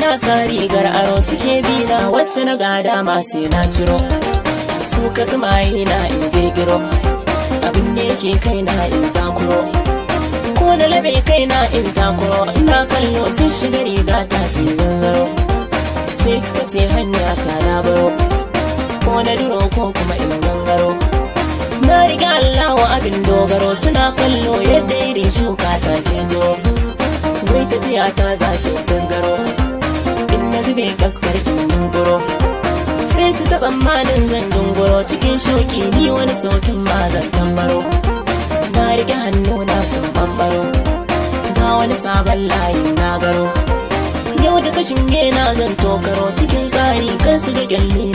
Na sa rigar aro suke bina, wacce na gada ma sai na ciro. Su ka zuma na in girgiro abin da yake kaina in zakuro, ko na labe kaina in takuro. Ina kallo sun shiga riga ta sai zanzaro, sai suka ce hanya ta na baro, ko na duro ko kuma in gangaro. Na riga Allah wa abin dogaro, suna kallo yadda irin shuka ta ke zo. Wai tafiya ta zafi tasgaro, in na zube kaskar in yunkuro, sai su ta tsammanin zan dunguro. Cikin shauki ni wani sautin ma zan tambaro, na rike hannu na sun bambaro, ga wani sabon layi na garo. Yau da kashin na zan tokaro cikin tsari kan su ga kyalli.